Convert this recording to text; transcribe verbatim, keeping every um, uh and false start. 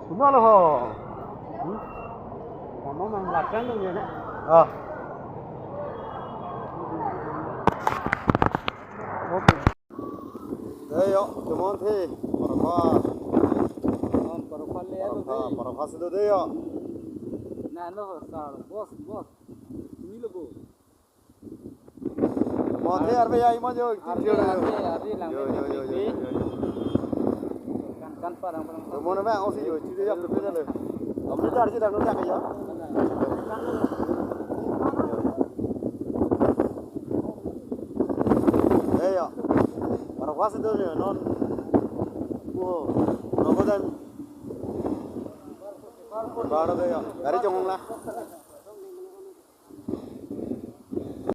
Kumalo ho. Hmm? Mama mang lakang dong ya, nak? Ah. Okay. Dei yo, tumon thi. Parokha. Parokha le, parokha, parokha si do dei yo. Na no, sir. Boss, boss. Ini lo, bo. Mo the arve ya imo jo, arve, arve, arve, lang yo, yo, yo, yo, yo, yo. Kan, kan parang, parang. Mo na ba, o si yo, si yo, ya, pe, pe, ya, le. Apni dar si dang no ya. Eh, ya. Parokha si do yo, non. Oh, no ko dan. Baru dei yo. Gari chongong la.